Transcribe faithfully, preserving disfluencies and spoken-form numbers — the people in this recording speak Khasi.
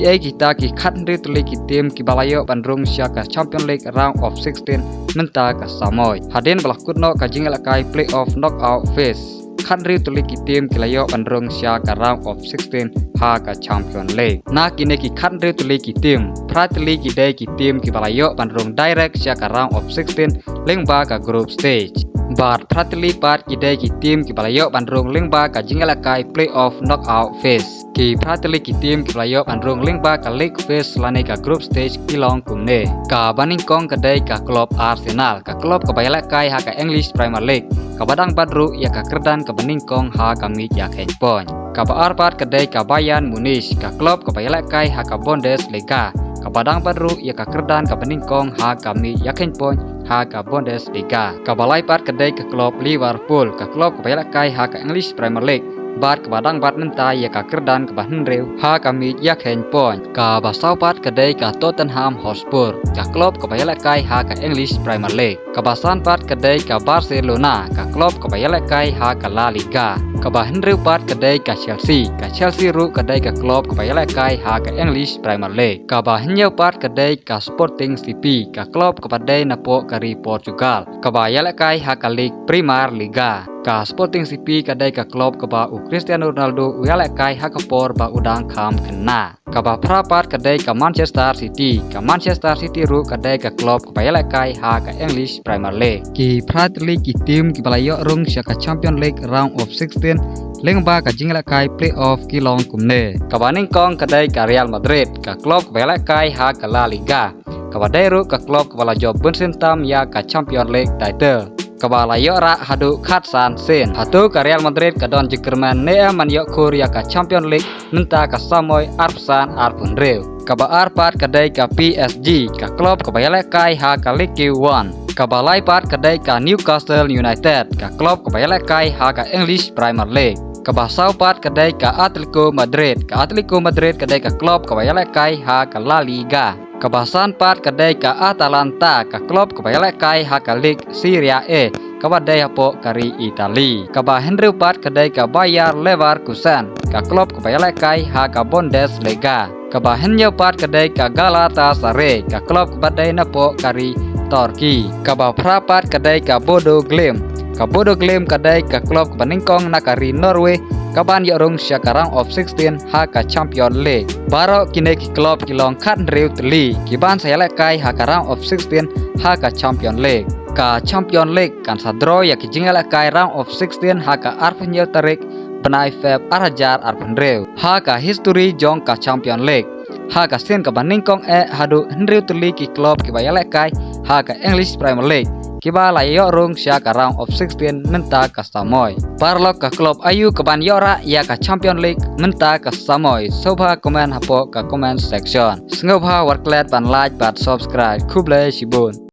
Ki ei kita ki khathynriew tylli ki team kiba la ïoh ban rung sha ka Champion League round of sixteen mynta ka samoi. Hadien ba la kut noh ka jingïalehkai playoff knockout phase, khathynriew tylli ki team ki la ïoh ban rung sha ka round of sixteen ha ka Champion League. Na kine ki khathynriew tylli ki team, phra tylli ki dei ki team kiba la ïoh ban rung direct sha ka round of sixteen lyngba ka group stage. Bad phra tylli pat ki dei ki team kiba la ïoh ban rung lyngba ka jingïalehkai playoff knockout phase. Ki phra tylli ki team kiba la ïoh ban rung lyngba ka league phase lane ka group stage ki long kumne. Kaba nyngkong ka dei ka club Arsenal, ka club kaba ïalehkai ha ka English Premier League, kaba dang bat ruh ïa ka kyrdan kaba nyngkong ha ka miej ïakheiñ point. Kaba ar pat ka dei ka Bayern Munich, ka club kaba ïalehkai ha ka Bundesliga, kaba dang bat ruh ïa ka kyrdan kaba nyngkong ha ka miej ïakheiñ point ha ka Bundesliga. Kaba lai pat ka dei ka club Liverpool, ka club kaba ïalehkai ha ka English Premier League, bad kaba dang bat mynta ïa ka kyrdan kaba hynriew ha ka miej ïakheiñ point. Kaba saw pat ka dei ka Tottenham Hotspur, ka club kaba ïalehkai ha ka English Premier League. Kaba san pat ka dei ka Barcelona, ka club kaba ïalehkai ha ka La Liga. Kaba hynriew pat ka dei ka Chelsea, ka Chelsea ruh ka dei ka club kaba ïalehkai ha ka English Premier League. Kaba hynñiew pat ka dei ka Sporting C P, ka club kaba dei napoh ka ri Portugal, kaba ïalehkai ha ka league Premier Liga. Ka Sporting C P ka dei ka club kaba u Cristiano Ronaldo u ïalehkai ha ka por ba u dang kham khynnah. Kaba phra pat ka dei ka Manchester City, ka Manchester City ruh ka dei ka club kaba ïalehkai ha ka English Premier League. Ki phra tylli ki team kiba la ïoh rung sha ka Champion League round of sixteen lyngba ka jingïalehkai playoff ki long kumne. Kaba nyngkong ka dei ka Real Madrid, ka club kaba ïalehkai ha ka La Liga, kaba dei ruh ka club kaba la jop bunsien tam ïa ka Champion League title, kaba la ïoh rah haduh khatsan sien. Hato ka Real Madrid ka don jingkyrmen ne em ban ïoh khur ïa ka Champion League mynta ka samoi arphew san arphew hynriew? Kaba ar pat ka dei ka P S G, ka club kaba ïalehkai ha ka Ligue one. Kaba lai pat ka dei ka Newcastle United, ka club kaba ïalehkai ha ka English Premier League. Kaba saw pat ka dei ka Atletico Madrid, ka Atletico Madrid ka dei ka club kaba ïalehkai ha ka La Liga. Kaba san pat ka dei ka Atalanta, ka club kaba ïalehkai ha ka league Serie A, kaba dei hapoh ka ri Italy. Kaba hynriew pat ka dei ka Bayer Leverkusen, ka club kaba ïalehkai ha ka Bundesliga. Kaba hynñiew pat ka dei ka Galatasaray, ka club kaba dei napoh ka ri Turkey. Kaba phra pat ka dei ka Bodo Glimt, ka Bodo Glimt ka dei ka club kaba nyngkong na ka ri Norway, kaban ïoh rung sha ka round of sixteen ha ka Champion League. Baroh kine ki club ki long khathynriew tylli kiban sa ïalehkai ha ka round of sixteen ha ka Champion League. Ka Champion League kan sa draw ïa ki jingïalehkai round of sixteen ha ka arphew hynñiew tarik bnai Feb ar hajar arphew hynriew. Ha ka history jong ka Champion League, ha ka sien kaba nyngkong eh haduh hynriew tylli ki club kiba ïalehkai ha ka English Premier League kiba la ïoh rung sha ka round of sixteen mynta ka samoi. Paralok, ka club aïu kaban ïoh rah ïa ka Champion League mynta ka samoi? Sngewbha comment hapoh ka comment section. Sngewbha wat klet ban like bad subscribe. Khublei shibun.